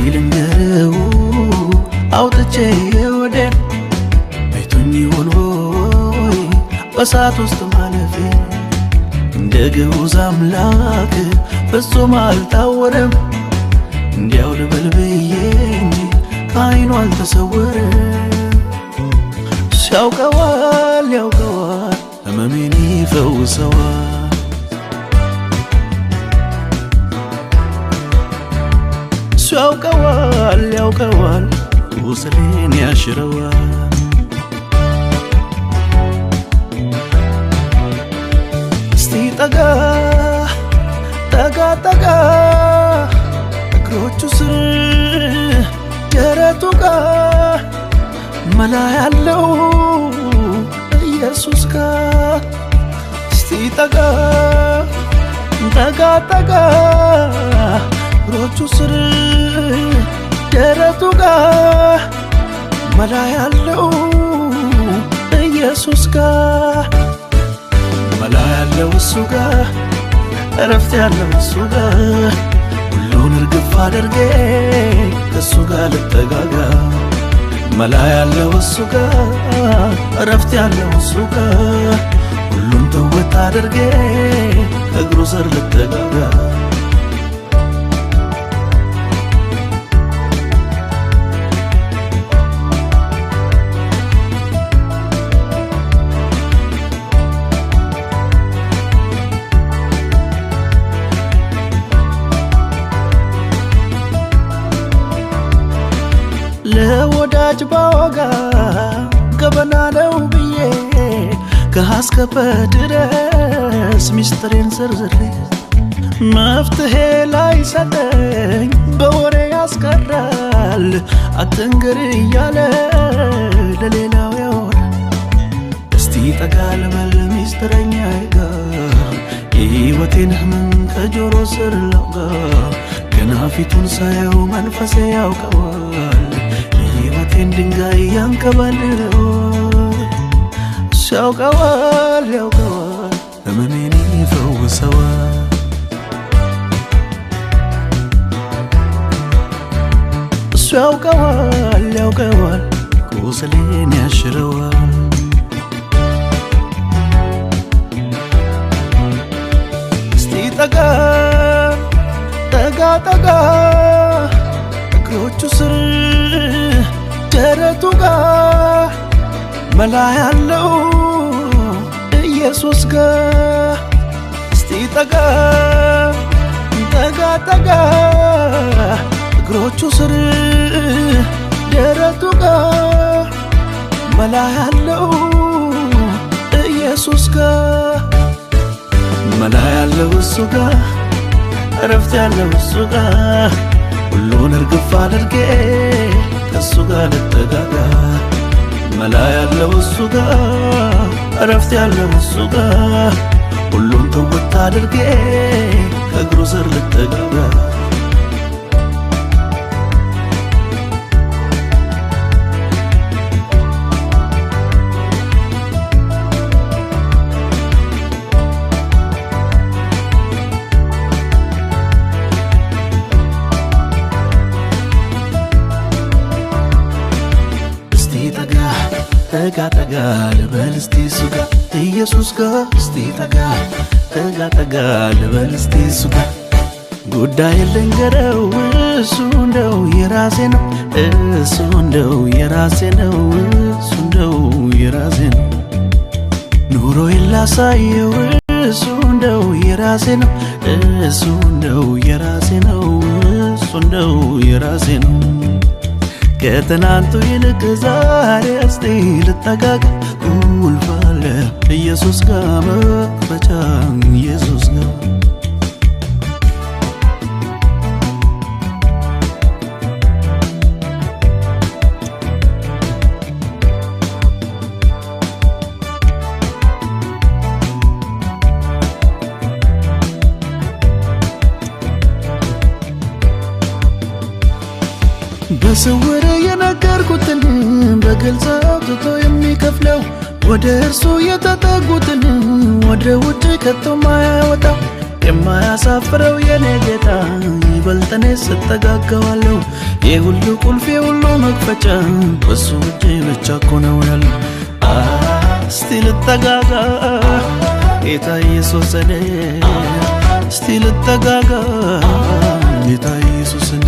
ልንገረው አውጥቼ ወደን አይቶኝ ይሆን ወይ በእሳት ውስጥ ማለፌ? እንደ ግዑዝ አምላክ ፍጹም አልታወረም። እንዲያው ልበል ብዬ እንጂ ከዓይኑ አልተሰወረም። ያውቀዋል ያውቀዋል ሕመሜን ይፈውሰዋል። እሱ ያውቀዋል ያውቀዋል ቁስሌን ያሽረዋል። እስቲ ጠጋ ጠጋ ጠጋ እግሮቹ ስር ደረቱ ጋር መላ ያለው ኢየሱስ ጋር። እስቲ ጠጋ ጠጋ ጠጋ እግሮቹ ስር ደረቱ ጋር መላ ያለው ኢየሱስ ጋር። መላ ያለው እሱ ጋር፣ እረፍት ያለው እሱ ጋር፣ ሁሉን እርግፍ አድርጌ ከእሱ ጋር ልጠጋጋ። መላ ያለው እሱ ጋር፣ እረፍት ያለው እሱ ጋር፣ ሁሉን ተወት አድርጌ ከእግሩ ስር ልጠጋጋ። ለወዳጅ ባወጋ ገበና ነው ብዬ ከአስከፈ ድረስ ሚስጥሬን ዘርዝሬ መፍትሄ ላይሰጠኝ በወሬ ያስቀራል። አትንገር እያለ ለሌላው ያወራል። እስቲ ጠጋ ልበል ሚስጥረኛዬ ጋር፣ የሕይወቴን ህመም ከጆሮ ስር ላውጋ። ገና ፊቱን ሳየው መንፈሴ ያውቀዋል፣ የሕይወቴን ድንጋይ ያንከባልለዋል። እሱ ያውቀዋል ያውቀዋል ህመሜን ይፈውሰዋል። እሱ ያውቀዋል ያውቀዋል ቁስሌን ያሽረዋል። እስቲ ጠጋ ጠጋ ጠጋ እግሮቹ ስር ደረቱ ጋር መላ ያለው ኢየሱስ ጋር። እስቲ ጠጋ ጠጋ ጠጋ እግሮቹ ስር ደረቱ ጋር መላ ያለው ኢየሱስ ጋር። መላ ያለው እሱ ጋር፣ እረፍት ያለው እሱ ጋር፣ ሁሉን እርግፍ አድርጌ ከእሱ ጋር ልጠጋጋ። መላ ያለው እሱ ጋር፣ እረፍት ያለው እሱ ጋር፣ ሁሉን ተወት አድርጌ ከእግሩ ስር ልጠጋጋ። እስቲ ጠጋ ጠጋ ጠጋ ልበል እስቲ እሱ ጋር፣ ኢየሱስ ጋር። እስቲ ጠጋ ጠጋ ጠጋ ልበል እስቲ እሱ ጋር፣ ጉዳይ ልንገረው እሱ እንደው የራሴ ነው፣ እሱ እንደው የራሴ ነው፣ እሱ እንደው የራሴ ነው። ኑሮዬን ላሳየው እሱ እንደው የራሴ ነው፣ እሱ እንደው የራሴ ነው፣ እሱ እንደው የራሴ ነው። ከትናንቱ ይልቅ ዛሬ እስቲ ልጠጋጋ፣ ቁልፍ አለ ኢየሱስ ጋር፣ መክፈቻ ኢየሱስ ጋር። በስውር የነገርኩትን በግልጽ አውጥቶ የሚከፍለው፣ ወደ እርሱ የተጠጉትን ወደ ውጭ ከቶ ማያወጣው፣ የማያሳፍረው የኔ ጌታ ይበልጥ እኔ ስጠጋጋዋለሁ። የሁሉ ቁልፍ የሁሉ መክፈቻ በሱ እጅ ብቻ እኮ ነው ያለው። እስቲ ልጠጋጋ ጌታ ኢየሱስን፣ እስቲ ልጠጋጋ ጌታ ኢየሱስን፣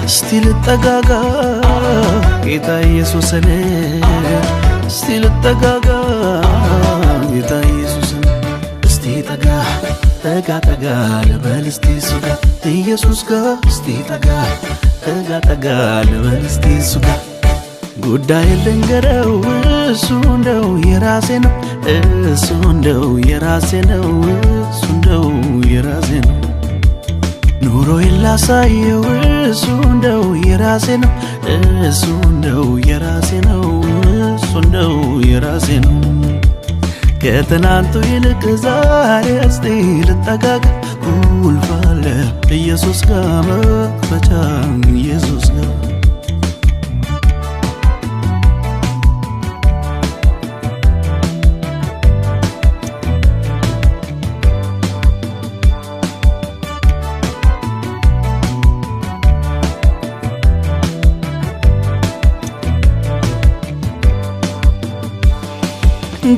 እስቲ ልጠጋጋ ጌታ ኢየሱስን፣ እስቲ ልጠጋጋ ጌታ ኢየሱስን። እስቲ ጠጋ ጠጋ ጠጋ ልበል እስቲ እሱ ጋር፣ ኢየሱስ ጋር። እስቲ ጠጋ ጠጋ ጠጋ ልበል እስቲ እሱ ጋር። ጉዳይ ልንገረው፣ እሱ እንደው የራሴ ነው፣ እሱ እንደው የራሴ ነው፣ እሱ እንደው የራሴ ነው። ኑሮዬን ላሳየው፣ እሱ እንደው የራሴ ነው፣ እሱ እንደው የራሴ ነው፣ እሱ እንደው የራሴ ነው። ከትናንቱ ይልቅ ዛሬ እስቲ ልጠጋጋ፣ ቁልፍ አለ ኢየሱስ ጋር፣ መክፈቻ ኢየሱስ ጋር።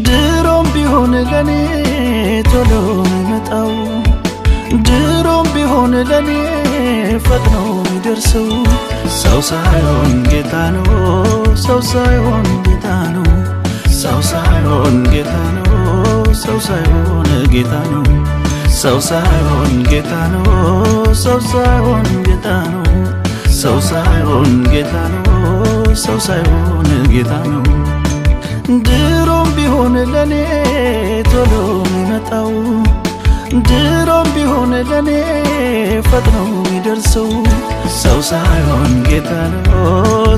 ድሮም ቢሆን ለኔ ቶሎ የሚመጣው፣ ድሮም ቢሆን ለኔ ፈጥኖ የሚደርሰው ሰው ሳይሆን ጌታ ነው፣ ሰው ሳይሆን ጌታ ነው፣ ሰው ሳይሆን ጌታ ነው፣ ሰው ሳይሆን ጌታ ነው፣ ሰው ሳይሆን ጌታ ነው፣ ሰው ሳይሆን ጌታ ነው፣ ሰው ሳይሆን ጌታ ነው፣ ሰው ሳይሆን ጌታ ነው። ድሮም ቢሆን ለኔ ቶሎ የሚመጣው፣ ድሮም ቢሆን ለኔ ፈጥኖ የሚደርሰው ሰው ሳይሆን ጌታ ነው፣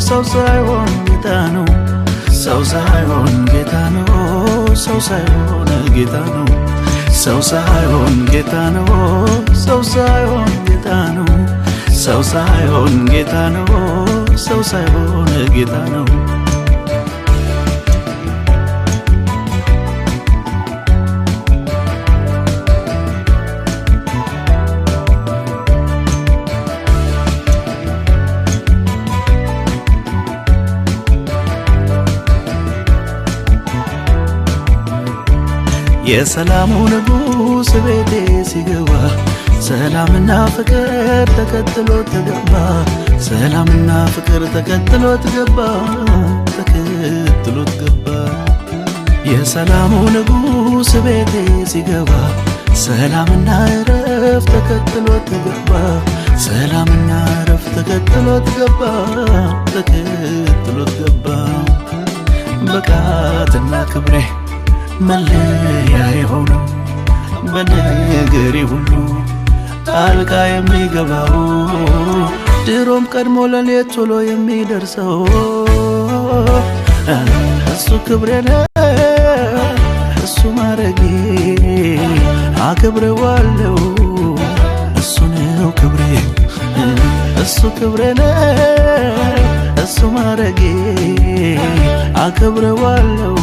ሰው ሳይሆን ጌታ ነው፣ ሰው ሳይሆን ጌታ ነው፣ ሰው ሳይሆን ጌታ ነው፣ ሰው ሳይሆን ጌታ ነው፣ ሰው ሳይሆን ጌታ ነው፣ ሰው ሳይሆን ጌታ ነው፣ ሰው ሳይሆን ጌታ ነው። የሰላሙ ንጉሥ ቤቴ ሲገባ ሰላምና ፍቅር ተከትሎ ተገባ፣ ሰላምና ፍቅር ተከትሎ ተገባ፣ ተከትሎ ተገባ። የሰላሙ ንጉሥ ቤቴ ሲገባ ሰላምና እረፍት ተከትሎ ተገባ፣ ሰላምና እረፍት ተከትሎ ተገባ፣ ተከትሎ ተገባ። ብቃትና ክብሬ መለያ የሆነው፣ በነገሬ ሁሉ ጣልቃ የሚገባው፣ ድሮም ቀድሞ ለኔ ቶሎ የሚደርሰው እሱ ክብሬ ነው፣ እሱ ማረጌ፣ አከብረዋለሁ። እሱ ነው ክብሬ፣ እሱ ክብሬ ነው፣ እሱ ማረጌ፣ አከብረዋለሁ።